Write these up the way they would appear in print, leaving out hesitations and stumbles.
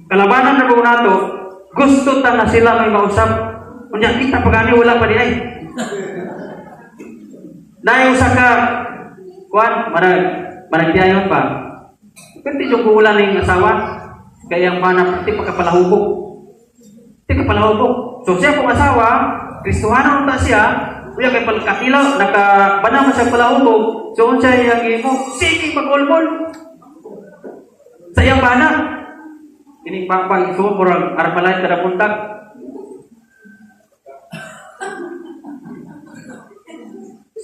Kalabanan na po nato, gusto ta na sila may mausap. Unya kita pa gani, wala pa di ay. Dahil usa ka kuan marag maragdiayon pa. Pwede yung kuulan ng asawa kaya ang bana pwede pa kapalahubog. Pwede kapalahubog. So siya kung asawa, Kristohano ta siya, uya kay palkatilaw, nakabana mo siya palahubog. So unsa iyang imo? Sige pag-ulbol. Sa iyang bana. Kining pangpang isuo murag arpalay kada buntag.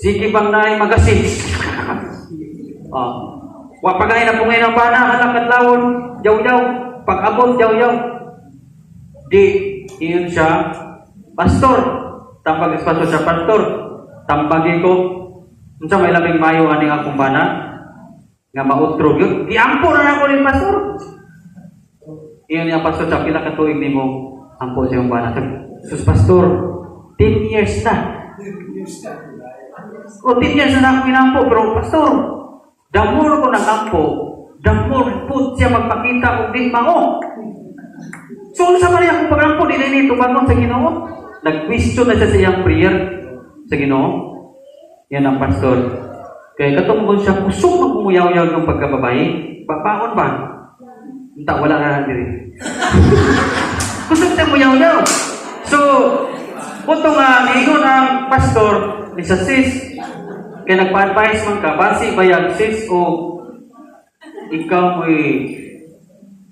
Sige bang naay magasin. Oh. Wa pa gay na pungay ng bana halak kadlawon, yaw-yaw, pag-abot yaw-yaw. Di iyon siya pastor. Tambag is pastor siya, pastor. Tambagi ko unsa may labing mayo aning akong bana nga mautro gyud. Giampo na nako ni pastor. Iyon niya pastor sa pila ka tuig nimo ampo sa iyong bana. Sus pastor, 10 years na. O 10 years na akong ginampo, pero pastor, the more ko nagampo, the more put siya magpakita og di mao. So unsa man akong pagampo, dili ni tubangon sa Ginoo. Nag-question na siya sa iyang prayer sa Ginoo. Yan ang pastor. Kaya katong siya kusog magumuyaw-yaw ng pagkababae. Babaon ba? Unta wala na diri. Kusog siya muyaw-yaw. So, puto nga niingon ang pastor ni sa sis, kaya nagpa-advise man ka, basi bayag sis o ikaw mo'y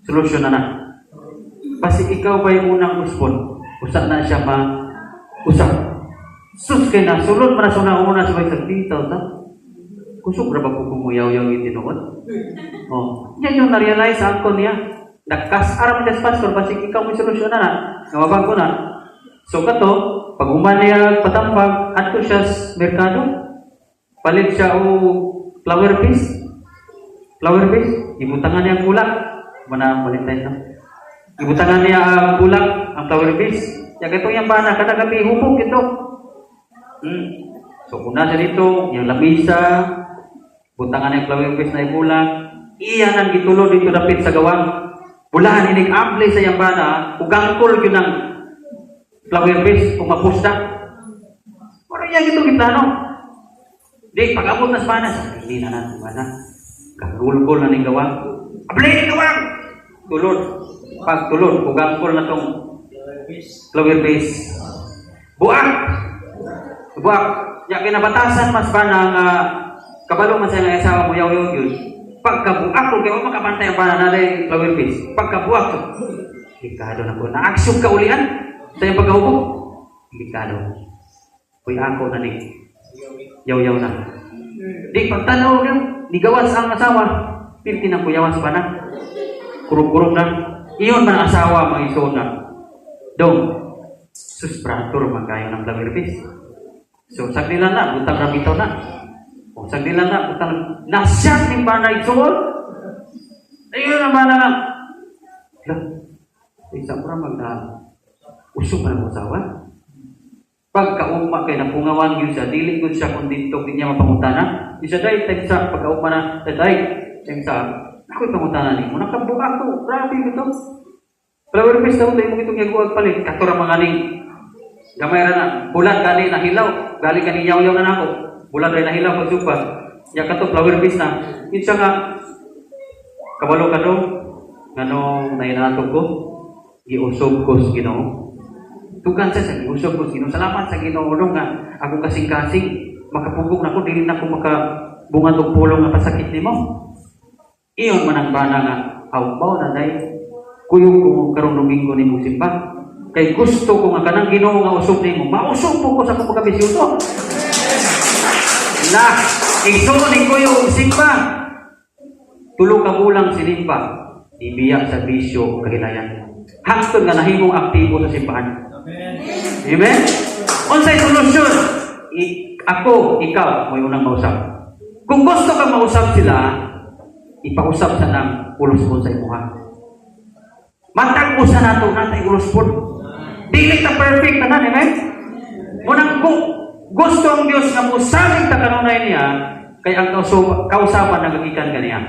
solusyon na na. Basi ikaw ba'y unang uspon, usa na siya ma usap. Sus kay na sulod man na sa una sa sa dito ta. Kusog ra ba ko kumuyaw-yaw itinuod? Oh, yan yung na-realize ako niya. Nagkas-aram siya sa pastor, basi ikaw mo'y solusyon na na. Nga mabago na. So kato, pag human niya patambag, adto siya sa merkado. Palit siya og flower piece. Flower piece, ibutangan niya ang bulak. Mana Valentine no? Ibutangan niya ang bulak, ang flower piece. Ya kato yung bana, kada gabi hubog ito. So una siya dito, yung lamisa, butangan niya ang flower piece na ibulak. Iya nang gitulo dito dapit sa gawang. Bulaan inig ample sa iyang bana, ugangkol yun ang flower piece, kung mapusta. Wala niya gito giplano. Di, pag-abot na sa bana, hindi na natin bana. Kagulgol na ning gawang. Abli ning gawang! Tulod. Pag tulod, ugangkol na tong flower base. Buak! Buak! Ya kinabatasan mas bana nga kabalo man sa nga asawa mo yaw-yaw yun. Pagkabuak ko kay wa makabantay ang bana na flower base. Pagkabuak ko, delikado na ko. Na-aksyon ka ulian sa iyong pagkahubog. Delikado. Uy, ako na ni. Yaw-yaw na. Di, pagtanaw niyo, nigawas ang asawa. Pirti na kuyawas pa na. Kurog-kurog na. Iyon man ang asawa, mga isuon na. Dong, sus, brator man kayo ng flower base. So, sagdilan na, butang ramitaw na. O, sagdilan na, butang, nasyak ni bana isuon. Ayun ang bana nga. Lah, isa mo ramag na usog man ang asawa. Pagkaugma kay napungawan yun siya, dili yun siya kung dito di niya mapangutana. Isa day, time sa pagkaugma na, day, time sa, ako'y pangutana nimo. Nakabuka ko, grabe ito. Flower base daw, tayo mo itong yaguag palit. Katura mga ning, gamay ra na, bulat gali na hilaw, gali kani yaw-yaw na nako. Bulat rin na hilaw pagsupa. Ya kato flower base na. Yun siya nga, kabalo ka do, ngano nainato ko, giusog ko sa Ginoo. Tugan siya sa giusog ko sa Ginoo. Salamat sa Ginoo no nga ako kasing-kasing makapugong nako dili na ko makabungat og pulong nga pasakit nimo. Iyon man ang bana nga hawbaw na day kuyog ko karong Domingo nimo simba. Kay gusto ko nga kanang Ginoo nga usog nimo, mausog po ko sa akong pagkabisyoso. Na, igsuon ni kuyog simba. Tulo ka bulang sinimba, ibiyak sa bisyo o kahilayan. Hangtod nga nahimong aktibo sa simbahan. Amen? Unsay solusyon? Ako, ikaw, mo'y unang mausap. Kung gusto ka mausap sila, ipausap sa nang ulos sa imuha. Matag usa nato natay ulos po. Dili ta perfect tanan, amen? Munang gusto ang Dios nga mosalig ta kanunay niya, kay ang kausapan nagagikan kaniya.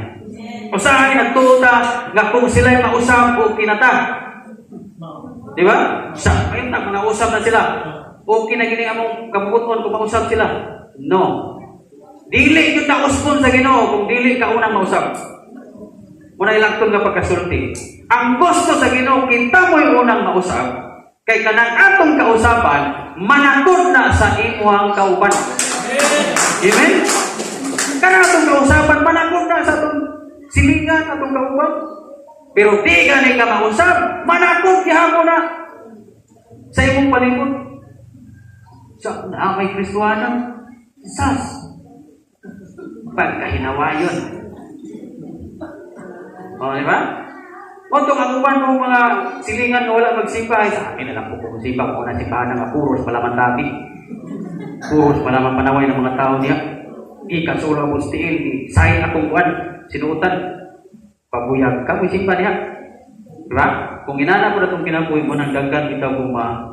Usahay nagtuo ta nga kung sila'y mausab, okay na ta. Di ba? Sa ayun ta, nausab na sila. Okay na gini among kabuoton kung mausab sila. No. Dili gyud ta usbon sa Ginoo kung dili ka unang mausab. Muna ilakton nga pagkasulti. Ang gusto sa Ginoo, kita mo'y unang mausab kay kanang atong kausaban manakod na sa imuhang kauban. Amen? Kanang atong kausaban manakod na sa atong silingan, atong kauban. Pero di gani ka mausab, manakod gihapon na sa imong palibot. Sa na may Kristohanan, sas. Pagkahinawayon. O, di ba? Mao ang uban mo mga silingan nga wala magsimba, ay sa akin na lang po kung simba, kung na simbahan nga puros palaman tabi. Puros palaman panaway ng mga tao niya. Ikasulo mo tiil, say akong kuan, sinuotan. Pabuyag ka mo simba niya. Di ba? Kung inana mo na itong kinabuhi mo, nang daghan bitaw kung ma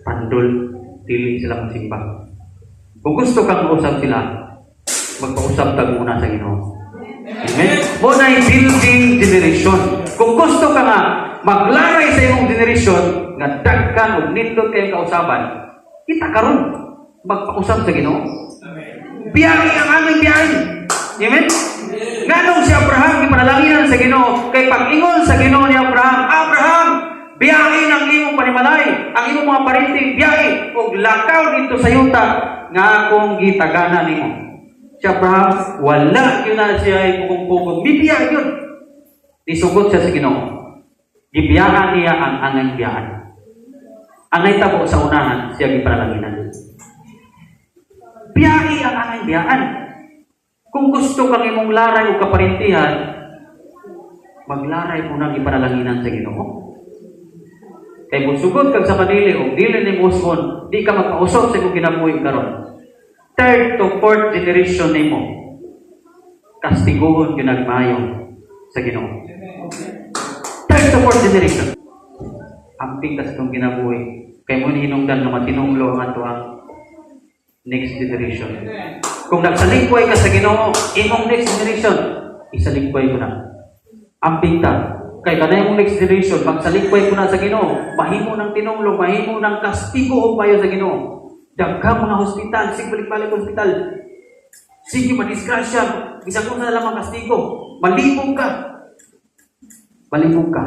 pandol, dili sila magsimba. Kung gusto kang mausab sila, magpausab ta muna sa Ginoo. Amen? Mo na building generation. Kung gusto ka nga maglaray sa imong generation nga daghan og nindot kayong kausaban, kita karon magpausab sa Ginoo. Biyahe ang aming biyahe. Amen? Nganong si Abraham gipanalanginan sa Ginoo? Kay pag-ingon sa Ginoo ni Abraham, "Abraham, biyahe ng imong panimalay, ang imong mga parente, biyahe og lakaw dito sa yuta nga akong gitagana nimo." Si Abraham, wala yun na siya ay pugong-pugong. Bibiya yun. Nisugot siya sa Ginoo. Gibiyaan niya ang angay biyaan. Ang nahitabo sa unahan, siya gipanalanginan. Biyahe ang angay biyaan. Kung gusto kang imong laray o kaparintihan, maglaray mo nang ipanalanginan sa Ginoo. Kay musugot kag sa kanili og dili ni usbon, di ka magpausab sa imong kinabuhi karon. Third to fourth generation nimo, kastiguhon gyud nagmayo sa Ginoo. Third to fourth generation. Amping ka sa itong kinabuhi. Kay mo ni hinungdan nga matinunglo ang ato ang next generation. Kung nagsalingkway ka sa Ginoo, imong next generation, isalingkway mo na. Amping ta. Kay kanay imong next generation, magsalingkway ko na sa Ginoo, mahimo ng tinunglo, mahimo ng kastigo o bayo sa Ginoo. Daghang mga hospital, sige balik-balik hospital. Sige madisgrasya, bisan kung sa lamang kastigo, malibog ka. Malibog ka.